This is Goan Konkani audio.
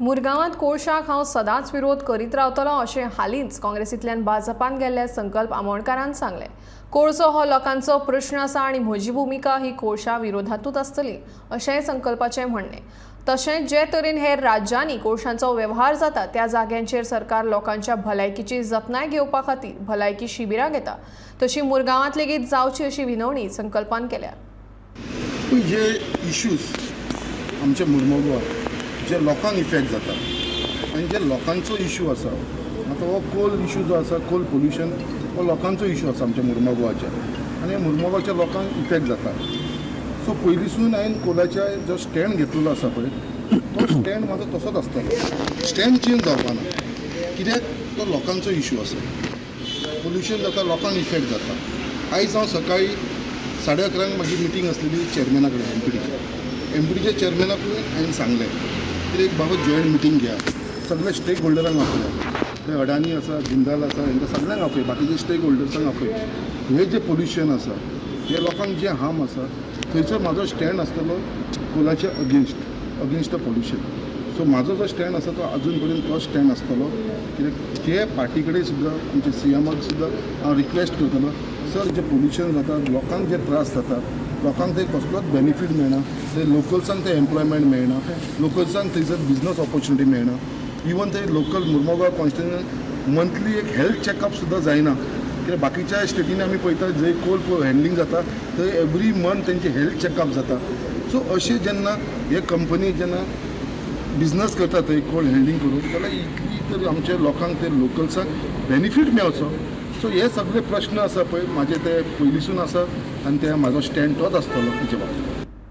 मुरगांवांत कोळशाक हांव सदांच विरोध करीत रावतलो अशें हालींच काँग्रेसींतल्यान भाजपान गेल्ल्या संकल्प आमोणकारान सांगलें. कोळसो हो लोकांचो प्रश्न आसा आनी म्हजी भुमिका ही कोळशा विरोधांतूच आसतली अशेंय संकल्पाचें म्हणणें. तशेंच जे तरेन हेर राज्यांनी कोळशांचो वेव्हार जाता त्या जाग्यांचेर सरकार लोकांच्या भलायकीची जतनाय घेवपा खातीर भलायकी शिबिरां घेता तशी मुरगांवांत लेगीत जावची अशी विनवणी संकल्पान केल्या. जे इश्यूज आमच्या मुरमुगांव जे लोकांक इफेक्ट जाता आनी जे लोकांचो इशू आसा, आतां हो कोल इशू जो आसा, कोल पोल्युशन हो लोकांचो इशू आसा आमच्या मुरमुगांवाच्या आनी मुरमुगांवच्या लोकांक इफेक्ट जाता. सो पयलींसून हांवें कोलाच्या जो स्टँड घेतलेलो आसा पळय, तो स्टँड म्हाजो तसोच आसतलो. स्टँड चेंज जावपा ना, कित्याक तो लोकांचो इशू आसा. पोल्युशन जाता, लोकांक इफेक्ट जाता. आयज हांव सकाळी 11:30 म्हाजी मिटींग आसलेली चेअरमॅना कडेन, एमपीडीच्या. एमपीडीच्या चेअरमॅनाकूय हांवें सांगलें कितें, एक बाबा जॉयंट मिटींग घेया, सगळे स्टेक होल्डरांक आपया. ते अडानी आसा, जिंदाल आसा, हेंकां सगळ्यांक आपय, बाकीचे स्टेक होल्डर्सांक आपय. हें जें पोल्युशन आसा, हे लोकांक जें हार्म आसा, थंयसर म्हाजो स्टँड आसतलो कोलाच्या against the pollution. So म्हाजो जो स्टँड आसा तो अजून पर्यंत तो स्टँड आसतलो. कित्याक ते पार्टी कडेन सुद्दां, आमच्या सीएमाक सुद्दां हांव रिक्वेस्ट करतलो, सर, जें पोल्युशन जाता, लोकांक जे त्रास जाता, लोकांक ते कसलोच बेनिफीट मेळना, ते लोकल्सांक ते एम्प्लॉयमेंट मेळना, लोकल्सांक थंयसर बिजनस ऑपॉर्च्युनिटी मेळना. इवन ते लोकल मुरमुगांव कॉन्स्टिट्युएन्सीन मंथली एक हेल्थ चॅकअप सुद्दां जायना. कित्याक बाकीच्या स्टेटींनी आमी पळयता, जंय कोल हँडलिंग जाता थंय एवरी मंथ तेंचे हेल्थ चॅकअप जाता. सो अशें जेन्ना हे कंपनी जेन्ना बिजनस करता थंय कोल हँडलिंग करून, जाल्यार इतली तर आमच्या लोकांक, ते लोकल्सांक बेनिफीट मेळचो. सो हे सगळे प्रश्न आसा पळय म्हाजे, ते पयलींसून आसा आनी ते म्हाजो स्टँड तोच आसतलो तेचे बाबतींत.